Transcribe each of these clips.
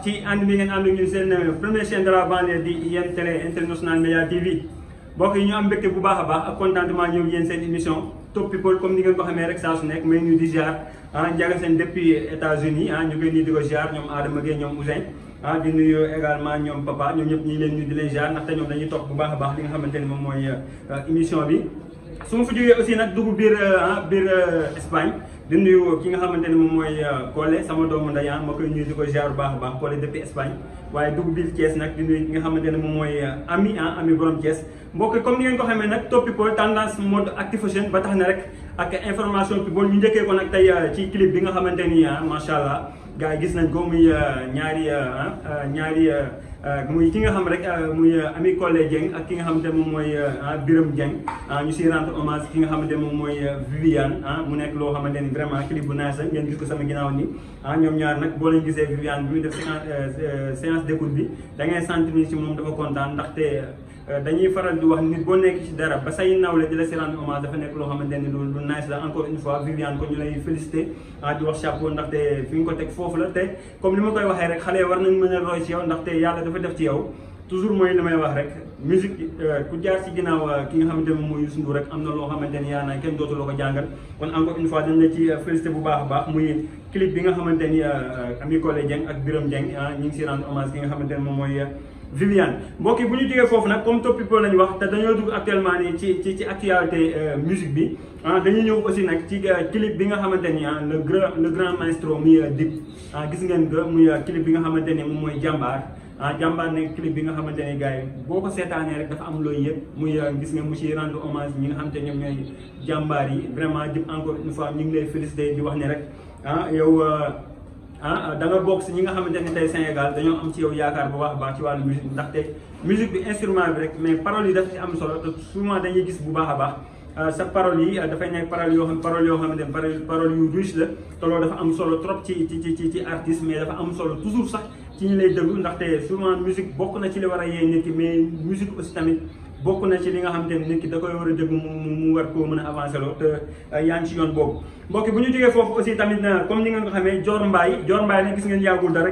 ci ànd bi ngeen ànd ñun seen première chaîne de la banlieue di IM Télé International Média TV mbokk yi ñu am mbégte bu baax a baax ak contentement ñëw yéen seen émission Top People comme ni ngeen ko xamee rek saa su nekk may ñu di ziar Ndiaga Sène depuis États-Unis ñu koy nuyu di ko ziar ñoom Adama Gueye ñoom Ousseyn di nuyu également ñoom Papa ñoom ñëpp ñu ngi leen nuyu di leen ziar ndaxte ñoom dañuy topp bu baax a baax li nga xamante ni moom mooy émission bi. su ma fa jógee aussi nag dugg biir Espagne di nuyu ki nga xamante ne moom mooy Collé sama doomu ndey ma koy nuyu di ko ziar bu baax a baax Collé depuis Espagne waaye dugg biir Thiès nag di nuyu ki nga xamante ne moom mooy ami borom Thiès mbokk comme ni ngeen ko xamee nag Top People tendance mode activation ba tax na rek ak information people ñu njëkkee ko nag tey ci clip bi nga xamante ni macha allah gars yi gis nañ ko muy muy ki nga xam rek muy Ami Collé Dieng ak ki nga xamante moom mooy Birame Dieng ñu siy rendre hommage ki nga xamante moom mooy Viviane mu nekk loo xamante ni vraiment clip bu nice ngeen gis ko sama ginnaaw ni ñoom ñaar nag boo leen gisee Viviane bi muy def séance d'écoute bi da ngay sentir ni ci moom dafa kontaan ndaxte dañuy faral di wax nit boo nekk ci dara ba say nawle di la si rendre hommage dafa nekk loo xamante ni lu nice la encore une fois Viviane ko ñu lay félicité di wax chapeau ndaxte fi nga ko teg foofu la te comme ni ma koy waxee rek xale war nañ mën a roy ci yow ndaxte yàlla dafa def ci yow toujours mooy li may wax rek musique ku jaar ci ginnaaw ki nga xamante ne moom mooy Youssou Ndour rek am na loo xamante ni yaa naa kenn dootu loo ko jàngal kon encore une fois dañ la ci félicité bu baax a baax muy clip bi nga xamante ni Ami Collé Dieng ak Birame Dieng ñu ngi si rendre hommage ki nga xamante ne moom mooy Viviane mbokk yi bu ñu jógee foofu nag comme Top People lañu wax te dañoo dugg actuellement nii ci actualité musique bi dañuy ñëw aussi nag ci clip bi nga xamante ni le grand maestro muy Dip gis ngeen que muy clip bi nga xamante ni moom mooy jàmbaar jàmbaar ne clip bi nga xamante ni gars yi boo ko seetaanee rek dafa am looy yëpp muy gis nga mu ci rendre hommage ñi nga xamante ñoom ñooy jàmbaar yi vraiment Dip encore une fois ñu ngi lay félicité di wax ni rek yow da nga bokk si ñi nga xamante ni tey Sénégal dañoo am ci yow yaakaar bu baax a baax ci wàllu musique ndaxte musique bi instrument bi rek mais paroles yi daf ci am solo te souvent dañuy gis bu baax a baax sa paroles yi dafay nekk paroles yoo xamante ne paroles yu riche la te loolu dafa am solo trop ci artiste mais dafa am solo toujours sax ci ñi lay déglu ndaxte souvent musique bokk na ci li war a yee nit ki mais musique aussi tamit bokk na ci li nga xamante ne nit ki da koy war a déglu mu war koo mën a avancé loo te yaa ngi ci yoon boobu mbokk bu ñu jógee foofu aussi tamit comme ni ngeen ko xamee Dior Mbaye nag gis ngeen yàggul dara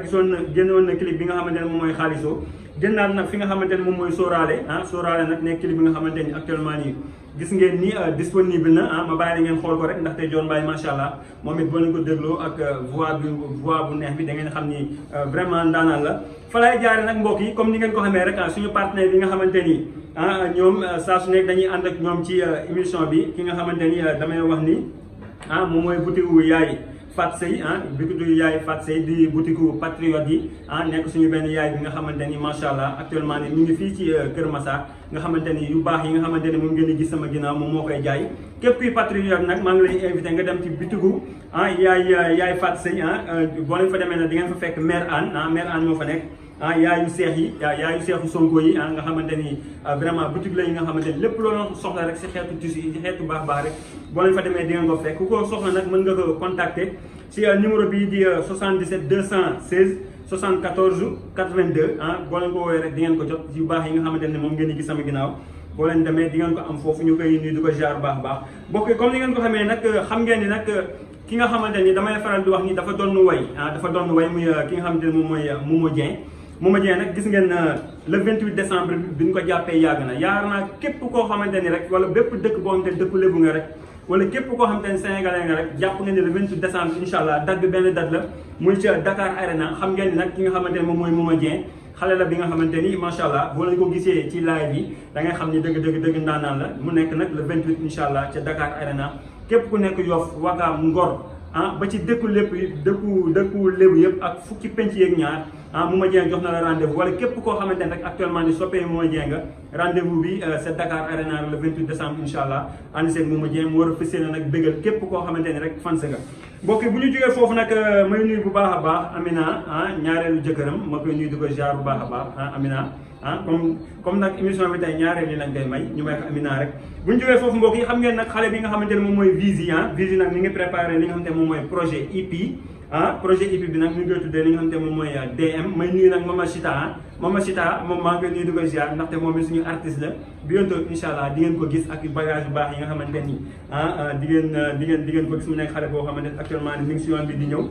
génnoon na clip bi nga xamante ne moom mooy xaalisoo génnaat nag fi nga xamante ne moom mooy Sóoraale Sóoraale nag nekk clip bi nga xamante ni actuellement nii gis ngeen ni disponible na ma bàyyi la ngeen xool ko rek ndaxte Dior Mbaye macha allah moom it boo leen ko dégloo ak voix bu neex bi da ngeen xam ni vraiment ndaanaan la fa lay jaare nag mbokk yi comme ni ngeen ko xamee rek suñu partenaire yi nga xamante ni ñoom saa su nekk dañuy ànd ak ñoom ci émission bi ki nga xamante ni damay wax ni moom mooy boutique yaay Fat Sey boutique yaay Fat Sey di boutique patriote yi nekk suñu benn yaay bi nga xamante ni macha allah actuellement ni ñu ngi fii ci Kër Massar nga xamante ni yu baax yi nga xamante ni moom ngeen di gis sama ginnaaw moom moo koy jaay képp kuy patriote nag maa ngi lay invité nga dem ci boutique yaay Fat Sey boo leen fa demee nag di ngeen fa fekk mère Anne moo fa nekk yaayu seex yi yaayu seexu Sonko yi nga xamante ni vraiment boutique la yi nga xamante ni lépp loolu soxla rek si xeetu tissu yi si xeetu baax rek boo leen fa demee di ngeen ko fekk ku ko soxla nag mën nga ko contacter si numéro bii di 77 216 74 82 boo leen ko woowee rek di ngeen ko jot yu baax yi nga xamante ne moom ngeen di gis sama ginnaaw boo leen demee di ngeen ko am foofu ñu koy nuyu di ko jaar baax bokk comme ni ngeen ko xamee nag xam ngeen ni nag ki nga xamante ni damay faral di wax ni dafa doon way muy ki nga xamante ne moom mooy Momo Dieng nag gis ngeen le 28 décembre bi ñu ko jàppee yàgg na yaakaar naa képp koo xamante ni rek wala bépp dëkk boo xamante ni dëkku lébu nga rek wala képp koo xamante ni sénégalais nga rek jàpp nga ni le 28 décembre incha allah date bi benn date la muy ca Dakar Arena xam ngeen ni nag ki nga xamante ni moom mooy Momo Dieng xale la bi nga xamante ni macha allah boo leen ko gisee ci live yi da ngay xam ni dëgg ndaanaan la mu nekk nag le 28 incha allah ca Dakar Arena képp ku nekk Yoff Wakaam Ngor ba ci dëkku lébu yëpp ak fukki penc yeeg ñaar Momo Dieng jox na la rendez-vous wala képp koo xamante ne rek actuellement ni soppee Momo Dieng nga rendez-vous bi c'est Dakar Arena le 28 décembre incha allah ànd seeg Momo Dieng mu war a fësee na nag bégal képp koo xamante ne rek fans nga mbokk bu ñu jógee foofu nag may nuyu bu baax a baax Amina ñaareelu jëkkëram ma koy nuyu di ko jaar bu baax a baax Amina comme nag émission bi tey ñaareel yi lañ koy may ñu may ko Amina rek bu ñu jógee foofu mbokk yi xam ngeen nag xale bi nga xamante ne moom mooy Vizi Vizi nag mi ngi préparé li nga xamante ne moom mooy projet EP projet EP bi nag ñu ngi koy tuddee li nga xamante ne moom mooy DM may nuyu nag Mama Chita moom maa ngi koy nuyu di ko ziar ndaxte moom it suñu artiste la bientôt incha allah di ngeen ko gis ak bagage yu baax yi nga xamante ni di ngeen ko gis mu nekk xale boo xamante ne actuellement ni mi ngi si yoon bi di ñëw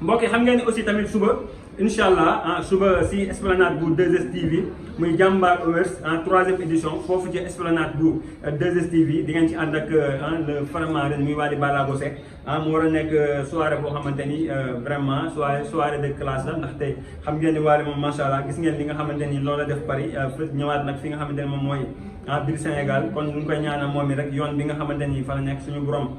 mbokk yi xam ngeen ni aussi tamit suba inshallah suba si esplanade bu 2STV muy Jambar Awards 3e édition fofu ci esplanade bu 2STV di ngeen ci ànd ak le Faramaren muy Wally Ballago Seck mu war a nekk soirée boo xamante ni vraiment soirée de classe la ndaxte xam ngeen ni Wally moom macha allah gis ngeen li nga xamante ni loolu la def Paris ñëwaat nag fi nga xamante ni moom mooy biir Sénégal kon ñu ngi koy ñaanal moom mi rek yoon bi nga xamante ni fa la nekk suñu borom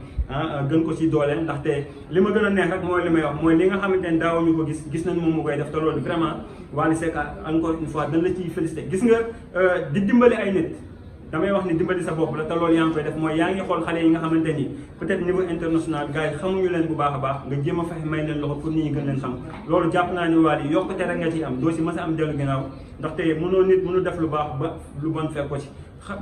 gën ko ci dooleel ndaxte li ma gën a neex rek mooy li may wax mooy li nga xamante ni daawuñu ko gis nañ moom mu koy def te loolu vraiment Wally Seck encore une fois dañ la ciy félicité gis nga di dimbali ay nit damay wax ni dimbali sa bopp la te loolu yaa ngi koy def mooy yaa ngi xool xale yi nga xamante ni peut-être niveau international gars yi xamuñu leen bu baax a baax nga jéem a fexe may leen loxo pour nit ñi gën leen xam loolu jàpp naa ni Wally yokkute rek nga ciy am doo si mës a am dellu ginnaaw ndaxte mënu def lu baax ba lu bon fekk ko ci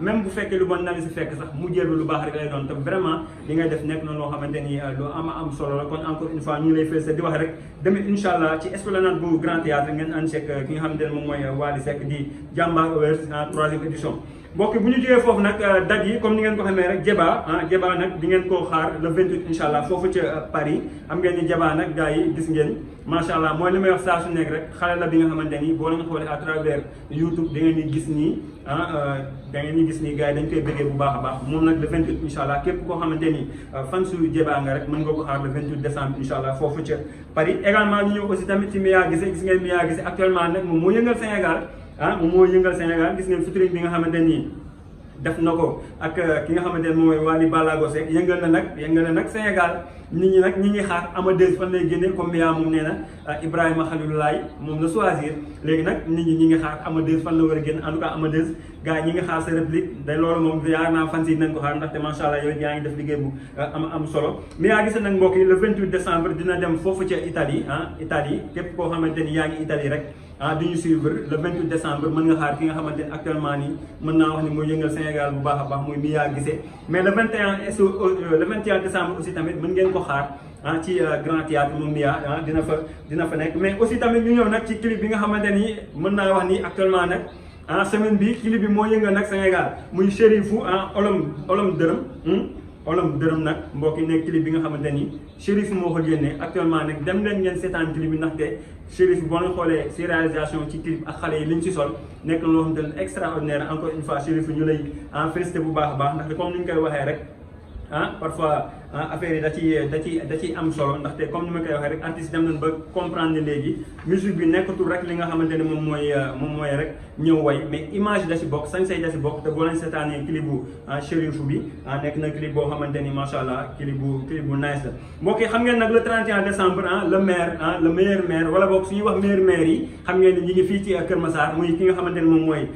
même bu fekkee lu bon na li si fekk sax mu jéem lu baax rek lay doon te vraiment li ngay def nekk na loo xamante ni lu am solo la kon encore une fois ñu ngi lay félicité di wax rek demee incha allah ci esplanade bu Grand Théâtre ngeen ànd ceeg ki nga xamante ne moom mooy Wally Seck di Jambar Awards 3e édition mbokk bu ñu jógee foofu nag date yi comme ni ngeen ko xamee rek Jeba nag di ngeen koo xaar le 28 incha allah foofu ca Paris xam ngeen ni Jeba nag gars yi gis ngeen macha allah mooy li may wax saa su nekk rek xale la bi nga xamante ni boo leen xoolee à travers YouTube da ngeen di gis nii da ngeen di gis nii gars yi dañ koy bëggee bu baax a baax moom nag le 28 incha allah képp koo xamante ni fan su Jeba nga rek mën nga ko xaar le 28 décembre incha allah foofu ca Paris également ñu ñëw aussi tamit ci Mia Guissé gis ngeen Mia Guissé actuellement nag moom moo yëngal Sénégal moom moo yëngal Sénégal gis ngeen featuring bi nga xamante ni def na ko ak ki nga xamante ne moom mooy Wally Ballago Seck yëngal na nag Sénégal nit ñi nag ñi ngi xaar Amadeus fan lay génne comme Mia moom nee na Ibrahima Khalilulaay moom la choisir léegi nag nit ñi ngi xaar Amadeus fan la war a génn en tout cas Amadeus gars yi ñi ngi xaar sa réplique day loolu moom yaakaar naa fan si nañ ko xaar ndaxte macha allah yow yaa ngi def liggéey bu am solo Mia Guissé nag mbokk yi le 28 décembre dina dem foofu ca Italie Italie képp koo xamante ni yaa ngi Italie rek di ñu suivre le 28 décembre mën nga xaar ki nga xamante ni actuellement nii mën naa wax ni mooy yëngal Sénégal bu baax a baax muy Mia Guissé mais le 21 décembre aussi tamit mën ngeen ko xaar ci Grand Théâtre moom Mia dina fa nekk mais aussi tamit ñu ñëw nag ci clip bi nga xamante ni mën naa wax ni actuellement nag semaine bi clip bi moo yëngal nag Sénégal muy Chérifou olom dërëm nag mbokk yi nekk clip bi nga xamante ni Chérif moo ko génnee actuellement nag dem leen ngeen seetaan clip bi ndaxte Chérif boo leen xoolee si réalisation ci clip ak xale yi liñ ci sol nekk na loo xamante ne extraordinaire encore une fois Chérif ñu lay félicité bu baax a baax ndaxte comme ni ñu koy waxee rek parfois affaire yi da ciy am solo ndaxte comme ni ma koy waxee rek artiste dem nañ ba comprendre ne léegi musique bi nekkatul rek li nga xamante ne moom mooy rek ñëw way mais image da si bokk sañ-say da si bokk te boo leen seetaanee clip bu Chérif bi nekk na clip boo xamante ni macha allah clip bu nice la mbokk yi xam ngeen nag le 31 décembre le meilleur maire wala boog suñuy wax meilleur maire yi xam ngeen ni ñi ngi fii ci Kër Massar muy ki nga xamante ne moom mooy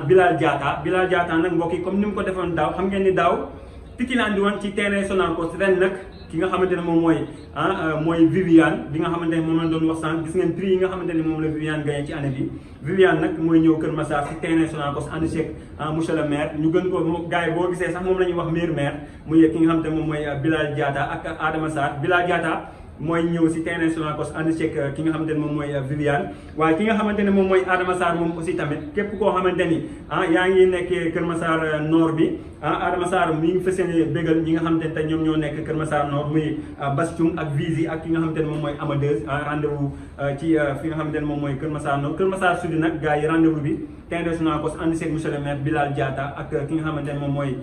Bilal Diatta nag mbokk yi comme ni mu ko defoon daaw xam ngeen ni daaw Pikine andi woon ci terrain Sonacos ren nag ki nga xamante ne moom mooy Viviane bi nga xamante ne moom lañ doon wax sànq gis ngeen prix yi nga xamante ne moom la Viviane gagné ci année bi Viviane nag mooy ñëw Kër Massar ci terrain Sonacos ànd ceeg monsieur le maire ñu gën ko gars yi boo gisee sax moom la ñuy wax meilleur maire muy ki nga xamante ne moom mooy Bilal Diatta ak Adama Sarr Bilal Diatta mooy ñëw si terrain Sonacos ànd ceeg ki nga xamante ne moom mooy Viviane waaye ki nga xamante ne moom mooy Adama Sarr moom aussi tamit képp koo xamante ni yaa ngi nekkee Kër Massar Nord bi Adama Sarr mi ngi fas yéene bégal ñi nga xamante ne tey ñoom ñoo nekk Kër Massar Nord muy Bastoum ak Vizi ak ki nga xamante ne moom mooy Amadeus rendez-vous ci fi nga xamante ne moom mooy Kër Massar Nord Kër Massar Sud nag gars yi rendez-vous bi terrain Sonacos ànd ceeg monsieur le maire Bilal Diatta ak ki nga xamante ne moom mooy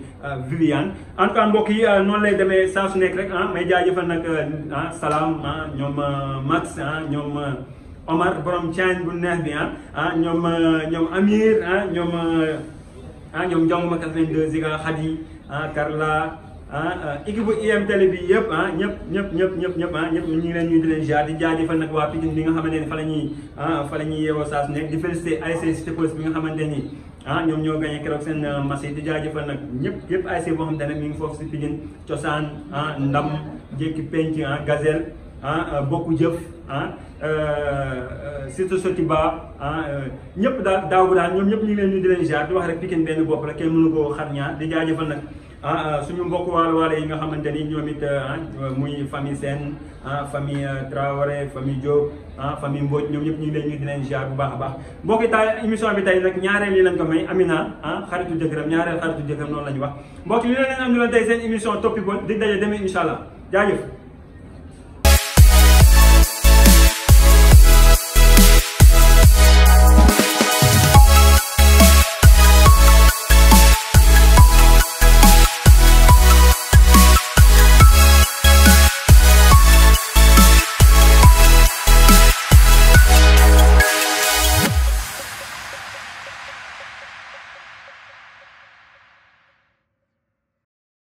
Viviane en tout cas mbokk yi noonu lay demee saa su nekk rek may jaajëfal nag Salam ñoom Max ñoom Omar borom Thiagne bu neex bi ñoom Amir ñoom Jongma 82 Ziga Khady Karla équipe bu IM télé bi yëpp ñëpp ñu ngi leen ñuy di leen jaar di jaajëfal nag waa Pikine bi nga xamante ni fa la ñuy yeewoo saa su nekk di félicité ASC Cité Police bi nga xamante ni ñoom ñoo gagné keroog seen match yi di jaajëfal nag yëpp ASC boo xamante ne mi ngi foofu si Pikine cosaan ndam jékki penc gazelle bokku jëf surtout Sotiba ñëpp daal daaw daal ñoom ñëpp ñu ngi leen di leen jaar di wax rek Pikine benn bopp la kenn mënu koo xar ñaar di jaajëfal nag suñu mbokk waalo yi nga xamante ni ñoom it muy famille Sène famille Traoré famille Diop famille Mbodj ñoom ñëpp ñu ngi leen di leen jaar bu baax a baax mbokki tay émission bi tey nag ñaareel yi lañ ko may Amina xaritu jëkkëram ñaareel xaritu jëkkëram noonu la ñu wax mbokki li leen am ñu la tey seen émission Top People di daje demee incha allah jaajëf